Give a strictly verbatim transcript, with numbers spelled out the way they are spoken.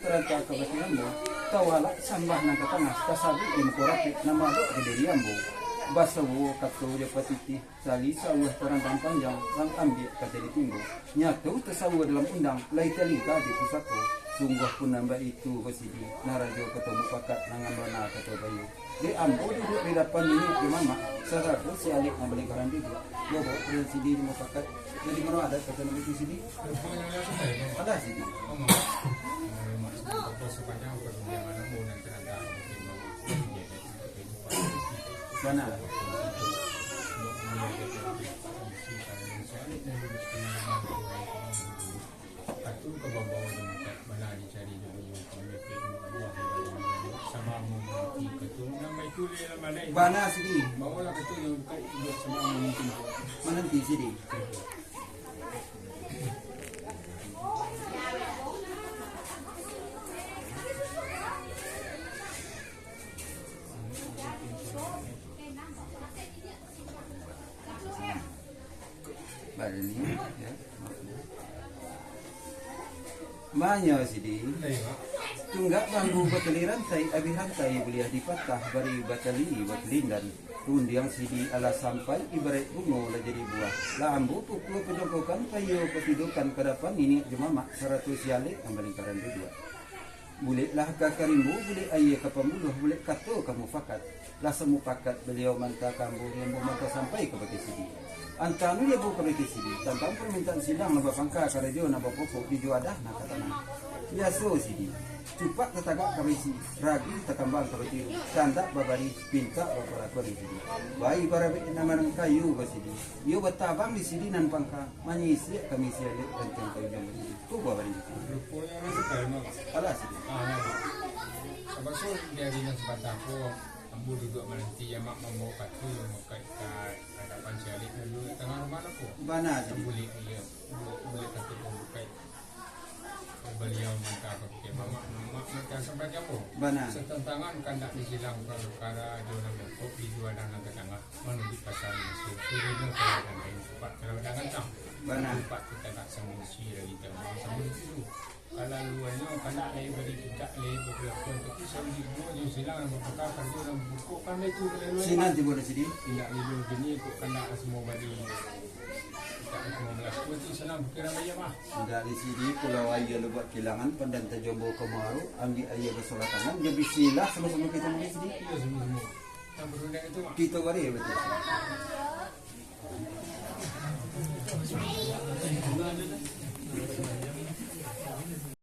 Ranta ka batin ambo, tawalak sambah nan ka tangah, tasabuik di muko rapek, nan madok di diri ambo. Basauah kato jo patitih, tali sauah tarantang panjang, nan ambiak ka jadi timbo. Nyato tasauah dalam undang, lai talingka di pusako. Sungguahpun nan baitu, Basidi, nan rajo kato mupakat, nan bana kato bayo. Dek ambo duduak di dapan niniak jo mamak, sarato si alek nan balingkaran duduak. Yo, baok pado Sidi di mupakat. Jadi, mano adat kato nan itu, Sidi? Alah, Sidi. Bana. Kato ka babawa di muka, bana dicari di buyuang, pamipik buah di bawah, sabab mamanti kato, nan baitu leh lah malai. Bana, Sidi. Bawalah kato nan bukai, buah sabab mamanti. Mananti, Sidi. Bari ni, ya. Manyo, Sidi. Tunggak bambu batali rantai, abih rantai buliah dipatah, bari batali batulindan. Rundiang Sidi alah sampai, ibaraik bungo lah jadi buah. Lah ambo pukua pajongkokan, payo patidokan ka dapan niniak jo mamak, sarato si alek nan balingkaran duduak. Buleklah ka karimbo, bulek aia ka pambuluah, bulek kato ka mufakat. Lah samupakat baliau manta ka ambo, ambo manta sampai kabake Sidi. Antano di ambo kabake Sidi, tantang parmintaan silang nan bapangka, karajo nan bapokok, di juadah nan ka tanah. Biaso Sidi, cupak tatagak ka baisi, ragi takambang ka batiru, kandak babari, pintak bapalakuan di Sidi. Bai barabek nan manang kayu ka Sidi, iyo batabang di Sidi nan pangka, manyisiak kami si alek rantiang kayu nan batiru. Tu buah bari. Ruponyo urang suka, Mak. Alah, Sidi. Ah, ya. Tapaso di ari nan sabanta ko, ambo duduak mananti, ya, Mak, mambawa kato nan maukaik ka adapan si alek nan duduak tangah rumah ko. Bana, Sidi. Bulek, iyo. Bulek, bulek kato nan maukaik. Baliau manta ka pake mamak, mamak manta sampai ka ambo. Bana. Satantangan kandak disilang, karajo nan bongkok di juadah nan ka tangah. Manuruik pasal musuh, turunlah ka ladang kain, cupak ka ladang gantang. Bana. Cupak ka tanak samo isi, ragi tambang samo ditiru. Kalaluannyo kandak lai bari, pintak lai bapalakuan, tapi saujik buah jo silang nan bapangka, karajo nan bapokok, kan itu kalaluan. Sinan tibo di Sidi. Indak lilo kini, kok kandak lah samo bari, pintak lah samo balaku, itu salah pikiran baiak mah. Indak di Sidi, Pulau Aia Lubuak Kilangan, Pandan Tajombo Kamuaro, ambiak aia basolah tangan, jo bismillah samo-samo kito makan Sidi. Iyo, samo-samo. Nan barunding itu, Mak. Kito bari, batua.